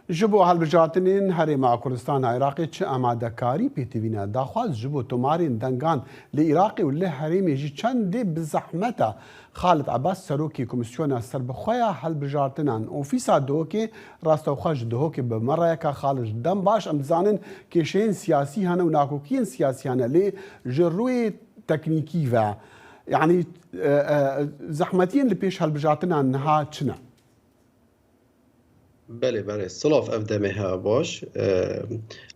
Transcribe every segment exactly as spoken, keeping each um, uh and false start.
Ji bo hilbijartinên Herêma Kurdistana Iraqê çi amadekarî pêtivî ne? Daxwaz ji bo tomarên dengan li Iraqê û li herêmê jî çendê bi zehmet e. Xalid Ebas, serokê Komîsyona Serbixwe ya Hilbijartinan, Ofîsa Duhokê, rastewxwe ji Duhokê bi me re ye. Ka Xalid, dem baş, em dizanin kêşeyên siyasî hene û nakokiyên siyasî hene, lê ji rûyê teknîkî ve, yanî, e, e, zehmetiyên li pêş hilbijartinan niha çi ne? Belê, belê. Silav, ev demê heye baş. E,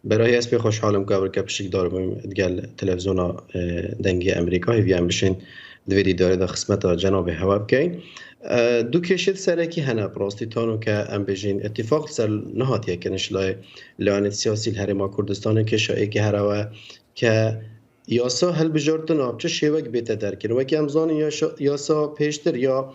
berahî ez pê xweşhal im ku ev rike pişikdar bûm digel televîzyona, e, Dengê Emerîka. Hêvî em bişên di vê dîdarê de xizmeta cenabê hewe bikeyn. E, du kêşê di serekî hene, bi rastî tano ke em bêjin îtîfaq li ser nehatiye kirin ji layê layanê siyasî li Herêma Kurdistanê. Kêşa êkê here we ke yasa hilbijartina bi çi şêwek bête derkirin. Wekî em zanin, yaşa-, yasa pêştir ya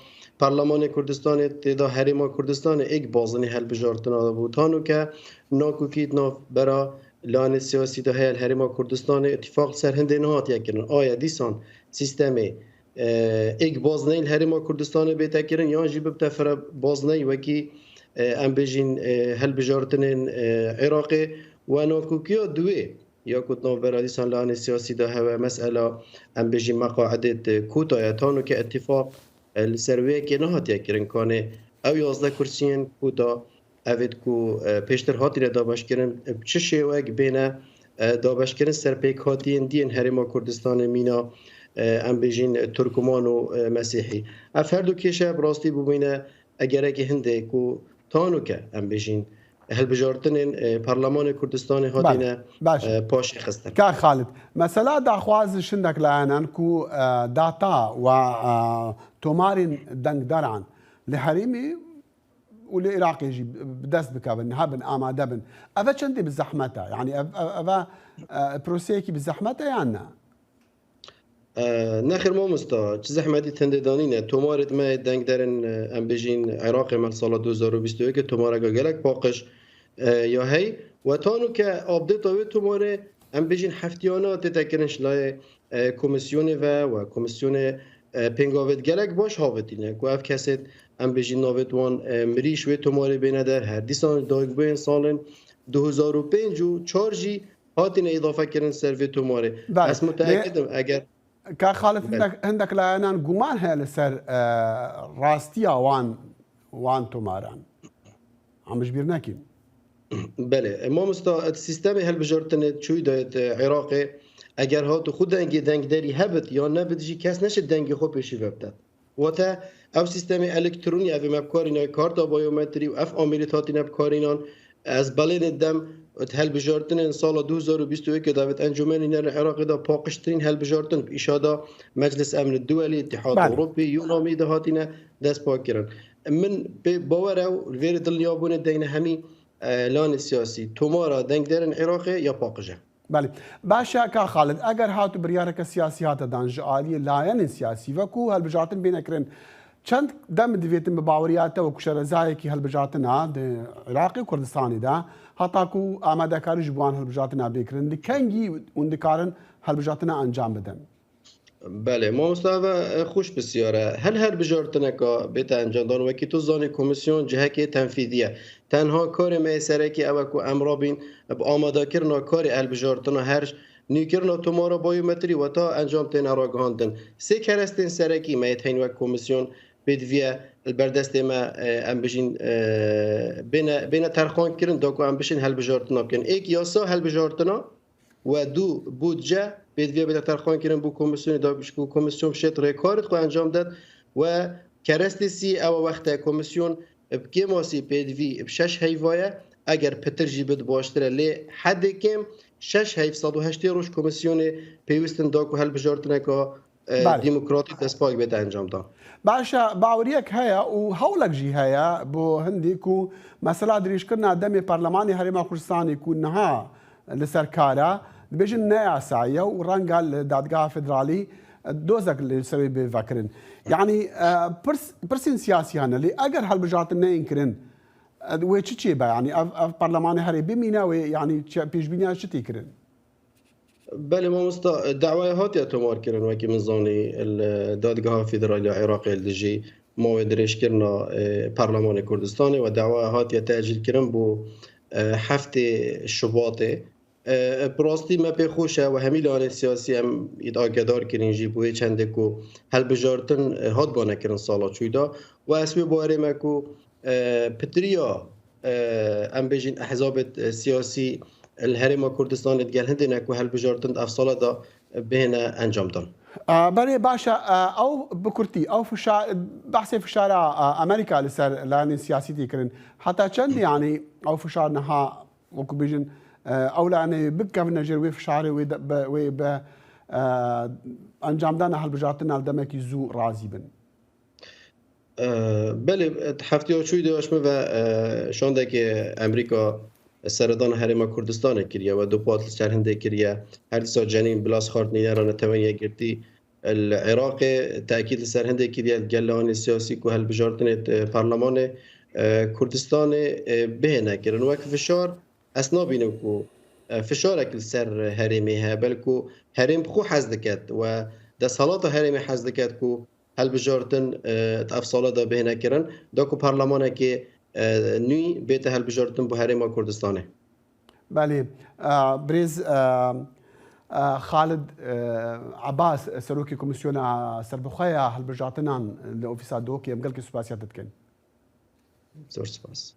Parlemanê Kurdistanê tê de Herêma Kurdistanê êk bazinê hilbijartina de bû. Tano ke nakokî di navbera layanê siyasî de heye li Herêma Kurdistanê, îtîfaq li ser hindê nehatiye kirin. Aya dîsan sîstemê, e, êk bazineyî li Herêma Kurdistanê bête kirin, yan jî bibte fire bazineyî wekî, e, em bêjin, e, hilbijartinên, e, Iraqê. We nakokiya duwê ya ku di navbera dîsan layanê siyasî de hewe, mesela, em bêjin, meqaidê kota ye, tano ke îtîfaq, e, li ser wê yekê nehatiye kirin. Kanê ew yazdeh kursiyên kota, evêt ku, e, pêştir hatine dabeşkirin, bi çi şêwek bêne, e, dabeşkirin ser pêkhatiyên diyên Herêma Kurdistanê mîna, e, em bêjin, Turkman û, e, Mesîhî. Ev her du kêşe bi rastî bibîne, e, gerekê hindê ku tano ke em bêjin hilbijartinên, e, Parlemanê Kurdistanê hatine, e, paşê xistin. Kak Xalid, mesela daxwaz ji hindek layanan ku, e, data û, e, tomarên dengdaran li herêmê û li Iraqê jî bi dest bikevin, hebin, amade bin. Ev çendê bi zehmet e. Yanî ev, ev, ev, e, proseyekî bi zehmet e yan ne? E, nexêr mamosta, çi zehmetî tendê danî ne. Tomarê me dengderên, e, em bêjin Iraqê me sala du hezar û bîst û yekê tomareka gelek paqij, e, ya hey. We tano ke update-a wê tomarê, em bêjin, heftiyana tête kirin ji layê, e, komîsyonê ve we komîsyonê, e, pêngavêt gelek baş havitîne ku ev kesêt em bêjin navêt wan, e, mirî ji wê tomarê bêne der. Her dîsan dayikbûyên salên du hezar û pênc û çar jî hatine îdafe kirin ser vê tomarê. Belê. Ez muteekid im, eger Ka Xalid, hindek, hindek layanan guman heye li ser, e, rastiya wan, wan tomaran. Em ji bîr nekin. Belê. E, mamosta, e, sîstemê hilbijartinê çûyî de, e, Iraqê, eger hat û xwe dengê dengderî hebit yan nebit jî, kes neşe dengê xwe pêşî ve bidet. Wate ev sîstemê elektronî, ev ê me bikarîne, karta biometrî û ev amêrî hatîne bikarînan. Ez belê didem, di hilbijartinên sala du hezar û bîst û yekê de, encûmenê nêrên Iraqê de paqijtirîn hilbijartin bi îşada Meclis Emn Duwelî, Îtîhad Belê. Ewropî, Yunamî de hatîne destpakirin. Min pê bawer e û li vêrê dilniyabûnê deyne hemî, e, lanê siyasî, tomara dengderên Iraqê ya paqij e. Belê. Baş e, ka Xalid, eger hat û biryareke siyasî hate dan ji aliyê layenên siyasî, veku hilbijartin bêne kirin, çend dem divêtin bi baweriya te weku şerezayekî hilbijartina di Iraqê û Kurdistanê de, heta ku amadekarî ji bo wan hilbijartina bê kirin, li kengî hûn dikarin hilbijartina encam bidin? Belê, mamosta, ev, e, xweş pisyar e. Her hilbijartineka bête encamdan, wekî tu zanî, komîsyon cihekê tenfîzî ye. Tenha karê me yê serekî ew e ku em rabîn bi amadekirina karê hilbijartina her nûkirina tomara biometrî weta encam têne ragihandin. Sê kerestên serekî me yê teyn wek komîsyon pêdiviye li ber destê me, e, em bijîn, e, bêne, bêne terxan kirin, da ku em bişên hilbijartina bikin. Êk yasa hilbijartina, we du budce pêdiviye bête terxan kirin bo komîsyonê, da ku komîsyon bişêt rêkarê xwe encam det, we kerestê sî ew e, wexte komîsyon bi kêmasî pêdivî bi şeş heyva ye, eger pitir jî bit baştir e, lê hedê kêm şeş heyv sed û heştê roj komîsyonê pêwîst in da ku hilbijartineka, e, Belê. demokratîk destpak bête encamdan. Baş e, baweriyek heye û hewlek jî heye bo hindî ku mesela dirêjkirina demê Parlemanê Herêma Kurdistanê ku niha li ser kar e, dibêjin ne yasayî ye û renga li Dadgeha Federalî, e, dozek li ser wê bê vekirin. Yanî, e, pirs, pirsên siyasî hene, lê eger hilbijartin neyên kirin, e, wê çi çêbe? Yanî ev, ev Parlemanê herê bimîne, wê, yanî çi, pêşbîniya çi tê kirin? Belê mamosta, dawaya hatiye tomarkirin, wekî min zanî, li Dadgeha Federalî ya Iraqê li dijî mawê dirêjkirina, e, Parlemanê Kurdistanê we dawa hatiye tecîlkirin bo, e, heftê Şubatê. E, bi rastî me pê xweş e we hemî layanê siyasî em îd agedar kirin jî bo wê çendê ku hilbijartin, e, hat bane kirin sala çûyda. We ez wê bawerê me ku, e, pitiriya, e, em bêjin ehzabê, e, siyasî li Herêma Kurdistanê digel hindê ne ku hilbijartin di ev sala de bihêne encamdan. A, belê, baş e, a, ew bi kurtî, ew fişar, behsê fişara, a, Amerîka li ser layanên siyasî tê kirin. Heta çendî, yanî, ew fişar niha, wekû bêjin, e, ew layanê bikevine jêr wê fişarê, wê de, be, wê be, e, encamdana hilbijartina li demekî zû razî bin? E, belê, di hefteya çûyî de ji min ve, e, şandekê Amerîka seredana Herêma Kurdistanê kiriye we, duqat li ser hindê kiriye. Her dîsa Cenîn Blas Hart, nûnera Netewên Yekgirtî li Iraqê tekîd li ser hindê kiriye, gel layanê siyasî ku hilbijartinê di Parlemanê, e, Kurdistanê, e, bihêne kirin. Wek fişar, ez nabînim ku, e, fişarek li ser herêmê heye, belku herêm bi xwe hez diket we desthilata herêmê hez diket ku hilbijartin, e, di ev sala de bihêne kirin, da ku parlemanekê, e, nû bête hilbijartin bo Herêma Kurdistanê. Belê. E, birêz, e, e, Xalid, e, Ebas, serokê Komîsyona Serbixwe ya Hilbijartinan li Ofîsa Dihokê, em gelkî spasiya te dikin. Zor spas.